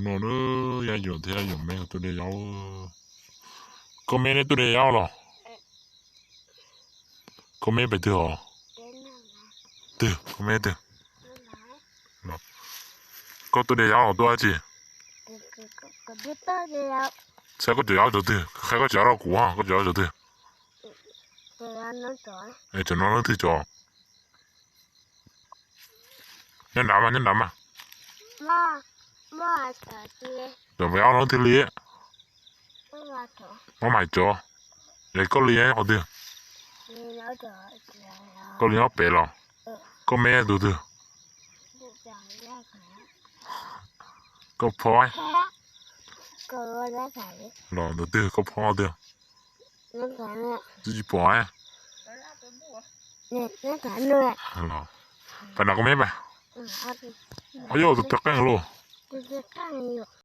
No, yaj yuam thiab yaj yuam me tus de zaub. Koj me neb tus de zaub los? Koj me pes twg os? Twg koj me twg? Koj tus de zaub los tuaj dab tsi? Saib koj cov zaub cov twg, qhia koj cov zaub rau kuv, koj cov zaub cov twg? Es cov no leej twg cov? Nyob nrad mas, nyob nrad mas. Cov me zaub no leej twg li? Mob mas cov. Es koj li nyob qhov twg? Koj li nyob pem los? Koj me tus twg? Koj phob los tus twg, koj phob twg? Twb tsis pom. Pab no koj me pab. Yog tus twg qeej lauj?